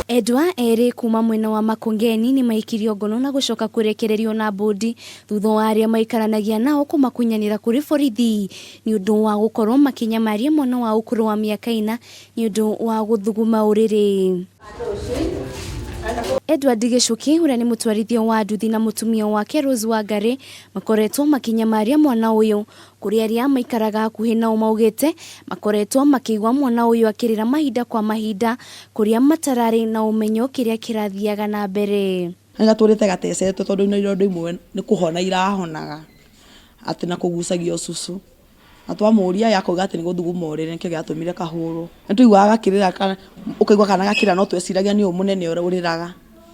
Endwa erĩ kuma mwena wa Makongeni nĩ maikirio ngono na gũcoka kũrekererio na mbũndi thutha wa arĩa maikaranagia nao kũmakunyanĩra kũrĩ borithi nĩ ũndũ wa gũkorwo makĩnyamaria mwana wa ũkũrũ wa mĩaka ĩna nĩ ũndũ wa gũthuguma ũrĩrĩ. Edward Gĩcuki ũrĩa nĩ mũtwarithia wa nduthi na mũtumia wake Rose Wangari makoretwo makĩnyamaria mwana ũyũ kũrĩ arĩa maikaraga hakuhĩ nao maugĩte makoretwo makĩigua mwana ũyũ akĩrĩra mahinda kwa mahinda kũrĩa matararĩ na ũmenyo kĩrĩa kĩrathiaga na mbere. Nĩ gatũrĩte gatecetwo tondũ ina ironda imwe nĩ kũhona irahonaga atĩ na kũgucagia ũcucu. Na twamũria ye akauga atĩ nĩ gũthuguma ũrĩrĩ nĩkĩo gĩatũmire kahũrwo. Nĩ twaiguaga gakĩrĩra ũkaigua kana gakĩrĩra no tweciragia nĩ ũyũ mũnene ũrĩraga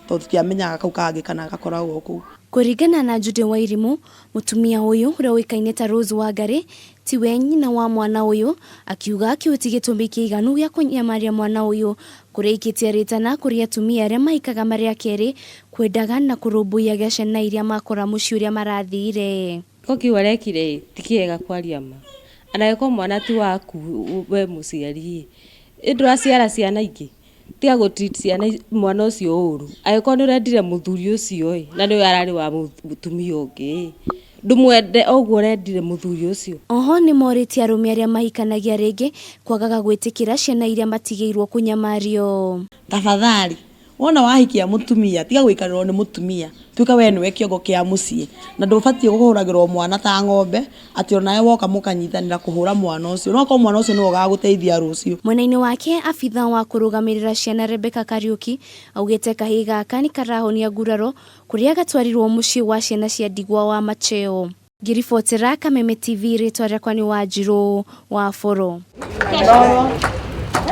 tondũ tũtiamenyaga kau kangĩ kana gakoragwo kũu. Kũringana na Judy Wairimu, mũtumia ũyũ ũrĩa ũĩkaine ta Rose Wangari tiwe nyina wa mwana ũyũ, akiuga kĩu ti gĩtũmi kĩiganu gĩa kũnyamaria mwana ũyũ kũrĩa aikĩtie rĩtana kũrĩ atumia arĩa mahikaga marĩ akerĩ kwendaga na kũrũmbũiyagia ciana iria makora mũciĩ ũrĩa marathire. Gĩko kĩu arekire ĩ, ti kĩega kwaria ma. Ona angĩkorwo mwana ti waku we mũciari ĩ, ĩ ndũraciara ciana ingĩ? Tiga gũ treat ciana mwana ũcio ũru. Angĩkorwo nĩ ũrendire mũthuri ũcio ĩ, na nĩwe ararĩ wa mũtumia ũngĩ ĩ, ndũmwende o ũguo ũrendire mũthuri ũcio? Oho nĩmorĩtie arũme arĩa mahikanagia rĩngĩ kwagaga gwĩtĩkĩra ciana iria matigĩirwo kũnyamario. Tafadhali Wona wahikia mũtumia, tiga gũikarĩrwo nĩ mũtumia, tuĩka we nĩwe kĩongo kĩa mũciĩ, na ndũbatiĩ kũhũragĩrwo mwana ta ng'ombe, atĩ onawe woka mũkanyitanĩra kũhũra mwana ũcio, no akorwo mwana ũcio nĩwe ũgagũteithia rũciũ. Mwena-inĩ wake, abithaa wa kũrũgamĩrĩra ciana Rebecca Kariuki augĩte kahĩĩ gaka nĩ karahonia nguraro kũrĩa gatwarirwo mũciĩ wa ciana cia ndigwa wa Macheo. Ngĩribotera Kameme TV rĩtwa rĩakwa nĩ Wanjirũ wa Boro.